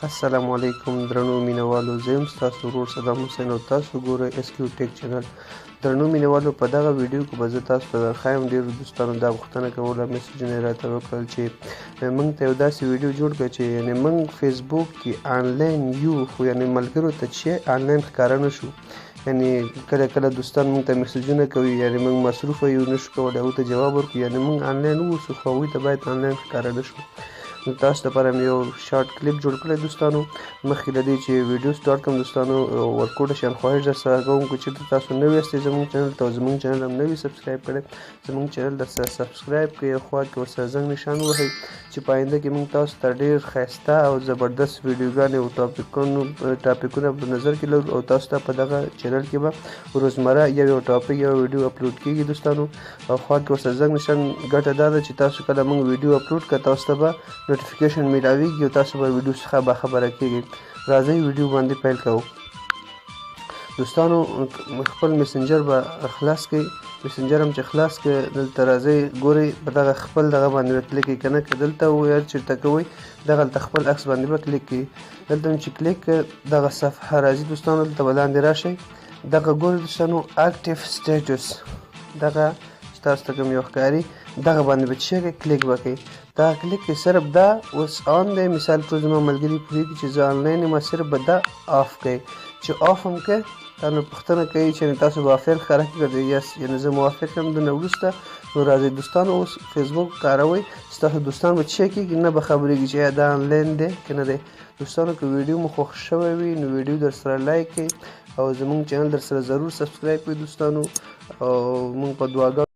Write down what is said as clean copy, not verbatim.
السلام علیکم درنو مینوالو، زه یم ستاسو ورور صدام حسین او تاسو ګورئ اس کیو ټیک چینل. درنو مینوالو، په دغه ویډیو کې به زه تاسو ته درښایم، ډېرو دوستانو دا غوښتنه کوله، مسیجونه یې راته وکړل چې موږ ته یو داسې ویډیو جوړ کړه چې یعنې موږ فیسبوک کې آنلاین یو، خو یعنې ملګرو ته چې آنلاین ښکاره نه شو. یعنې کله کله دوستان موږ ته مسیجونه کوي، یعنې موږ مصروفه یو، نشو کولی هغوی ته جواب ورکړو. یعنې موږ آنلاین واوسو، خو هغوی ته باید آنلاین ښکاره نه شو. نو تاسو لپاره مې یو شارټ کلیپ جوړ کړی. دوستانو، مخکې له دې چې ویډیو سټارټ کړم، دوستانو، ورکوټه شیان خواهش در سره کوم، که چېرته تاسو نوي یاستئ زموږ چینل ته او زموږ چینل هم نوي سبسکرایب کړی، زموږ چینل در سره سبسکرایب کړئ او خوا کې ورسره زنګ نشان ووهئ چې په آینده کې موږ تاسو ته ډېر ښایسته او زبردست ویډیوګانې او ټاپکونه په نظر کې لرو او تاسو ته په دغه چینل کې به روزمره یو یو ټاپک، یو ویډیو اپلوډ کیږي. دوستانو، او خوا کې ورسره زنګ نشان ګټه دا ده چې تاسو کله موږ ویډیو اپلوډ کړه، تاسو ته به نوټیفیکیشن میلاویږي او تاسو به ویډیو څخه باخبره کیږئ. راځئ ویډیو باندې پیل کوو. دوستانو، خپل مسنجر به خلاص کړئ. مسنجر هم چې خلاص کړئ، دلته راځئ، ګورئ، په دغه خپل دغه باندې به کلیک کړئ. که نه، که دلته وو چېرته کوئ، دغلته خپل عکس باندې به کلیک کړئ. دلته هم چې کلیک کړئ، دغه صفحه راځي. دوستانو، دلته به لاندې راشئ، دغه ګورئ دوستانو، اکټیو سټیټس، دغه چې تاسو ته کوم یو ښکاري، دغه باندې به چې کلیک وکړئ. دا کلیک کې صرف دا اوس آن دی. مثال ټول زما ملګري پوهېږي چې زه آنلاین یم، صرف به دا آف کړئ. چې آف هم کړئ، تاسو پوښتنه کوي چې تاسو به آفر ښکاره کړئ، یس، یعنې زه موافق یم. دونه وروسته نو راځئ دوستانو، اوس فیسبوک کاروئ، ستاسو دوستان به څه کېږي نه به خبرېږي چې دا آنلاین دی که نه دی. دوستانو، که ویډیو مو خوښ شوی وي، نو ویډیو در سره لایک کړئ او زموږ چینل در سره ضرور سبسکرایب کړئ دوستانو، او موږ په دعاګانو